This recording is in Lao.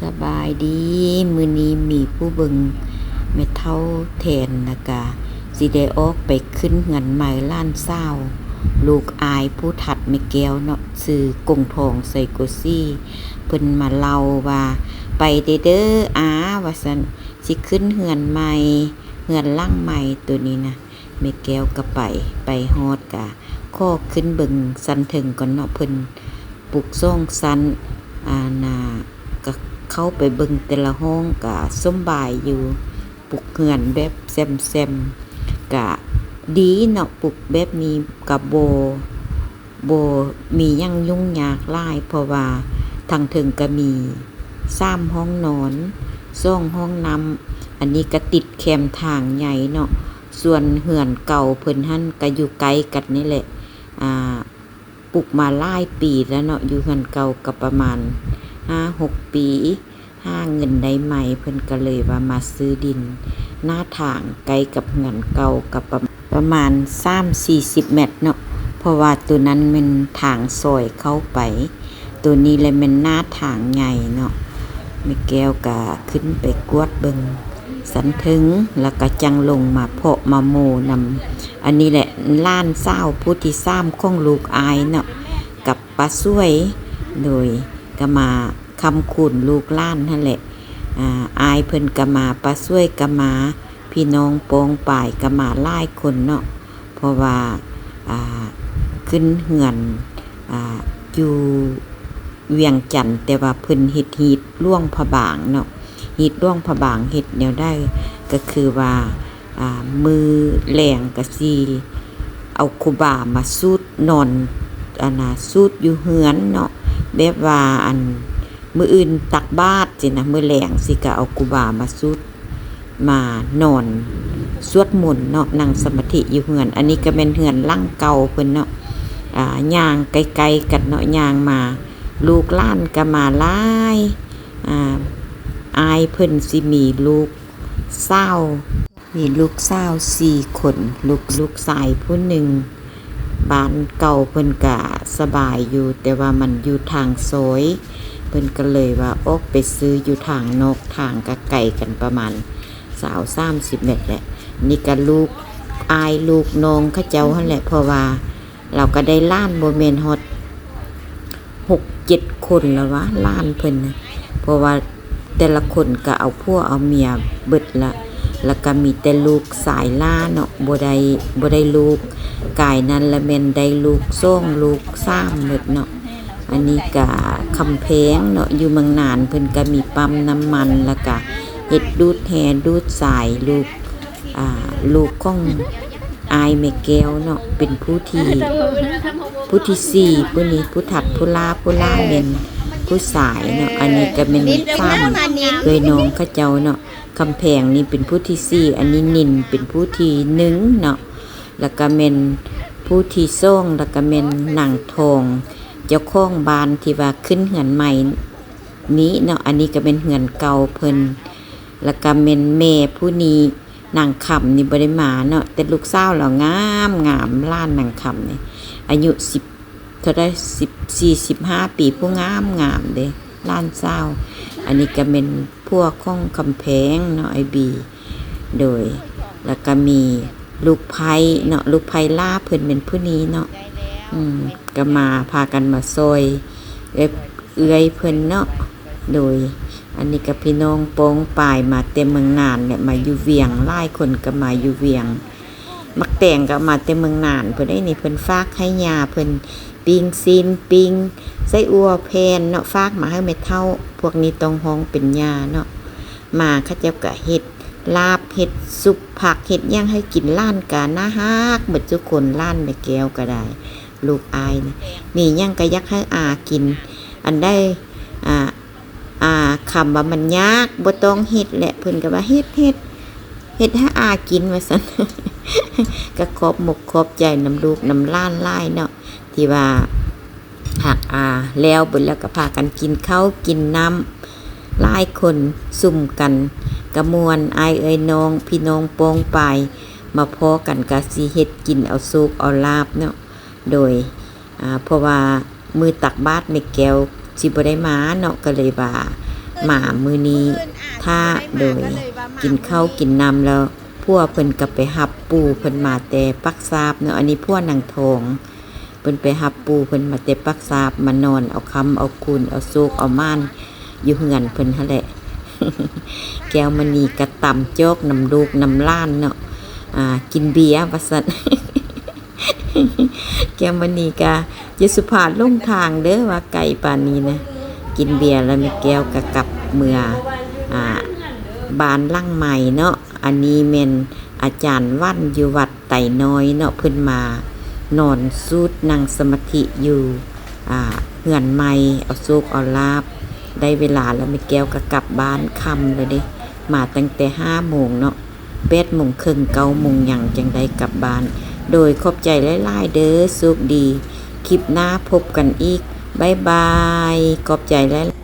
ສະບາຍດີ, ມື້ນີ້ມີຜູ້ເບິ່ງແມ່ເຖົ້າແທນ ແລ້ວກະຊິໄດ້ອອກໄປຂຶ້ນເຮືອນໃໝ່ຫຼານສາວ ລູກອ້າຍຜູ້ຖັດແມ່ແກ້ວເນາະ ຊື່ກົງທອງ ໄຊໂກຊີ ເພິ່ນມາເລົ່າວ່າ ໄປເດີເດີອາ ວ່າຊັ້ນ ຊິຂຶ້ນເຮືອນໃໝ່ ເຮືອນຫຼັງໃໝ່ໂຕນີ້ນະ. ແມ່ແກ້ວກໍໄປ, ໄປຮອດກະຂໍຂຶ້ນເບິ່ງຊັ້ນເທິງກ່ອນເນາະ, ເພິ່ນປຸກສອງຊັ້ນ ອັນນ່າ ກະເຂົ້າໄປເບິ່ງແຕ່ລະຫ້ອງກະສົມບາຍຢູ່, ປຸກເຮືອນແບບແຊມໆ ກະດີເນາະ, ປຸກແບບນີ້ກະບໍ່ ບໍ່ມີຫຍັງຫຍຸ້ງຍາກຫຼາຍ ເພາະວ່າທາງເທິງກະມີສາມຫ້ອງນອນ ສອງຫ້ອງນ້ຳ, ອັນນີ້ກະຕິດແຄມທາງໃຫຍ່ເນາະ. ສ່ວນເຮືອນເກົ່າເພິ່ນຫັ້ນກະຢູ່ໃກ້ກັນນີ້ແຫຼະ, ອາ ປຸກມາຫຼາຍປີແລ້ວເນາະ, ຢູ່ເຮືອນເກົ່າກະປະມານຫ້າຫົກປີ ຫາເງິນໄດ້ໃໝ່ ເພິ່ນກະເລີຍວ່າມາຊື້ດິນໜ້າທາງໃກ້ກັບເຮືອນເກົ່າ ກະປະ ປະມານສາມສີ່ສິບແມັດເນາະ, ເພາະວ່າໂຕນັ້ນແມ່ນທາງຊອຍເຂົ້າໄປ, ໂຕນີ້ແຫຼະແມ່ນໜ້າທາງໃຫຍ່ເນາະ. ແມ່ແກ້ວກະຂຶ້ນໄປກວດເບິ່ງຊັ້ນເທິງ ແລ້ວກະຈັ່ງລົງມາເພາະມາໂມນຳ. ອັນນີ້ແຫຼະຫຼານສາວຜູ້ທີສາມຂອງລູກອ້າຍເນາະ ກັບປ້າສວຍ, ໂດຍກະມາຄ້ຳຄູນລູກຫຼານຫັ້ນແຫຼະ, ອາ ອ້າຍເພິ່ນກະມາ, ປ້າສວຍກະມາ, ພີ່ນ້ອງປ້ອງປາຍກະມາຫຼາຍຄົນເນາະ, ເພາະວ່າ ອາ ຂຶ້ນເຮືອນ ອາ ຢູ່ວຽງຈັນ ແຕ່ວ່າເພິ່ນເຮັດຮີດຫຼວງພະບາງເນາະ. ຮີດຫຼວງພະບາງເຮັດແນວໃດ? ກະຄືວ່າ ອາ ມື້ແລງກະຊິເອົາຄູບາມາສູດນອນ ອັນນ່າ ສູດຢູ່ເຮືອນເນາະ, ແບບວ່າ ອັນ ມື້ອື່ນຕັກບາດຊີ້ນະ, ມື້ແລງຊິກະເອົາຄູບາມາສູດ ມານອນສວດມົນເນາະ, ນັ່ງສະມາທິຢູ່ເຮືອນ. ອັນນີ້ກະແມ່ນເຮືອນຫຼັງເກົ່າເພິ່ນເນາະ, ອາ ຍ່າງໃກ້ໆກັນເນາະ, ຍ່າງມາ ລູກຫຼານກະມາຫຼາຍ, ອາ ອ້າຍເພິ່ນຊິມີລູກສາວ ມີລູກສາວສີ່ຄົນ, ລູກ ລູກຊາຍຜູ້ໜຶ່ງ. ບ້ານເກົ່າເພິ່ນກະສະບາຍຢູ່ ແຕ່ວ່າມັນຢູ່ທາງຊອຍ, ເພິ່ນກະເລີຍວ່າອອກໄປຊື້ຢູ່ທາງນອກ, ທາງກະໄກກັນປະມານຊາວສາມສິບແມັດແຫຼະ. ນີ້ກະລູກອ້າຍລູກນ້ອງເຂົາເຈົ້າຫັ້ນແຫຼະ, ເພາະວ່າລາວກະໄດ້ຫຼານບໍ່ແມ່ນຮອດ ຫົກເຈັດຄົນລະວະ ຫຼານເພິ່ນນະ, ເພາະວ່າແຕ່ລະຄົນກະເອົາຜົວເອົາເມຍເບິດລະ, ລະກະມີແຕ່ລູກຊາຍຫຼ້າເນາະ, ບໍ່ໄດ້ ບໍ່ໄດ້ລູກ. ກາຍນັ້ນລະແມ່ນໄດ້ລູກສອງ ລູກສາມເບິດເນາະ. ອັນນີ້ກະຄຳແພງເນາະ, ຢູ່ເມືອງນານເພິ່ນກະມີປ້ຳນ້ຳມັນ ລະກະເຮັດດູດແຮ່ດູດຊາຍ. ລູກ ອ່າ ລູກຂອງອ້າຍແມ່ແກ້ວເນາະ ເປັນຜູ້ທີ ຜູ້ທີສີ່ ຜູ້ນີ້ຜູ້ຖັດຜູ້ຫຼ້າ ຜູ້ຫຼ້າແມ່ນຜູ້ຊາຍເນາະ. ອັນນີ້ກະແມ່ນສາມເອື້ອຍນ້ອງເຂົາເຈົ້າເນາະ, ຄຳແພງນີ້ເປັນຜູ້ທີສີ່ ອັນນີ້ນິນເປັນຜູ້ທີໜຶ່ງເນາະ, ລະກະແມ່ນຜູ້ທີສອງ ລະກະແມ່ນນາງທອງ ເຈົ້າຂອງບ້ານທີ່ວ່າຂຶ້ນເຮືອນໃໝ່ນີ້ເນາະ. ອັນນີ້ກະແມ່ນເຮືອນເກົ່າເພິ່ນ ລະກະແມ່ນແມ່ຜູ້ນີ້ ນາງຄຳນີ້ບໍ່ໄດ້ມາເນາະ, ແຕ່ລູກສາວລາວງາມໆ, ຫຼານນາງຄຳນີ້ອາຍຸສິບ ເທົ່າໃດ ສິບສີ່ ສິບຫ້າປີ ຜູ້ງາມໆເດ້ ຫຼານສາວ. ອັນນີ້ກະແມ່ນຜົວຂອງຄຳແພງເນາະ ອ້າຍບີ ໂດຍ ລະກະມີລູກໃພ້ເນາະ, ລູກໃພ້ຫຼ້າເພິ່ນແມ່ນຜູ້ນີ້ເນາະ. ອືມ ກະມາ ພາກັນມາຊ່ອຍເອື້ອຍ ເອື້ອຍເພິ່ນເນາະ. ໂດຍ ອັນນີ້ກະພີ່ນ້ອງປ້ອງປາຍມາແຕ່ເມືອງນານແຫຼະ ມາຢູ່ວຽງ, ຫຼາຍຄົນກະມາຢູ່ວຽງ. ໝາກແຕງກະເອົາມາແຕ່ເມືອງນານພຸ້ນເດ້ນີ້, ເພິ່ນຝາກໃຫ້ຍ່າເພິ່ນ ປີ້ງຊີ້ນ ປີ້ງໄສ້ອົ່ວແຜ່ນເນາະ, ຝາກມາໃຫ້ແມ່ເຖົ້າ. ພວກນີ້ຕ້ອງຮ້ອງເປັນຍ່າເນາະ. ມາເຂົາເຈົ້າກະເຮັດລາບ ເຮັດຊຸບຜັກ ເຮັດຫຍັງໃຫ້ກິນ. ຫຼານກະໜ້າຮັກເບິດທຸກຄົນ, ຫຼານແມ່ແກ້ວກະໄດ້ ລູກອ້າຍນີ້ ມີຫຍັງກະຢາກໃຫ້ອາກິນ. ອັນໃດ ອາ ອາ ຄຳວ່າມັນຍາກ ບໍ່ຕ້ອງເຮັດແຫຼະ, ເພິ່ນກະວ່າເຮັດ ເຮັດ ເຮັດໃຫ້ອາກິນວ່າຊັ້ນ. ກະຂອບມົກຂອບໃຈນຳລູກນຳຫຼານຫຼາຍເນາະ ທີ່ວ່າຫາກອາແລ້ວເບິດແລ້ວກະພາກັນກິນເຂົ້າກິນນ້ຳ ຫຼາຍຄົນຊຸມກັນກະມ່ວນ, ອ້າຍເອື້ອຍນ້ອງ ພີ່ນ້ອງປ້ອງປາຍມາພໍ້ກັນກະຊິເຮັດກິນເອົາໂຊກເອົາລາບເນາະ. ໂດຍ ອາ ເພາະວ່າມື້ຕັກບາດແມ່ແກ້ວຊິບໍ່ໄດ້ມາເນາະ, ກະເລີຍວ່າ ມາມື້ນີ້ ຖ້າ ໂດຍ ກິນເຂົ້າກິນນ້ຳແລ້ວ ຜົວເພິ່ນກໍໄປຮັບປູ່ເພິ່ນມາແຕ່ປາກຊາບເນາະ. ອັນນີ້ຜົວນາງທອງ ເພິ່ນໄປຮັບປູ່ເພິ່ນມາແຕ່ປາກຊາບ ມານອນເອົາຄ່ຳເອົາຄູນ ເອົາໂຊກເອົາໝານຢູ່ເຮືອນເພິ່ນຫັ້ນແຫຼະ. ແກ້ວມະນີກໍຕຳຈອກນຳລູກນຳຫຼານເນາະ ອ່າ ກິນເບຍວ່າຊັ້ນ. ແກ້ວມະນີກະ ຢ່າສຸພາຫຼົງທາງເດີ ວ່າໄກປານນີ້ນະ. ກິນເບຍແລ້ວແມ່ແກ້ວກະກັບເມືອ ອ່າ ບ້ານຫຼັງໃໝ່ເນາະ. ອັນນີ້ແມ່ນອາຈານວັນຢູ່ວັດໄຕນ້ອຍເນາະ ເພິ່ນມານອນສູດນັ່ງສະມາທິຢູ່ ອ່າ ເຮືອນໃໝ່ ເອົາໂຊກເອົາລາບ. ໄດ້ເວລາແລ້ວ ແມ່ແກ້ວກໍກັບບ້ານ ຄ່ຳແລ້ວເດ້ ມາຕັ້ງແຕ່ຫ້າໂມງເນາະ ແປດໂມງເຄິ່ງ ເກົ້າໂມງຫຍັງ ຈັ່ງໄດ້ກັບບ້ານ. ໂດຍ ຂອບໃຈຫຼາຍໆເດີ ໂຊກດີ ຄລິບໜ້າພົບກັນອີກ ບາຍບາຍ ຂອບໃຈຫຼາຍໆ.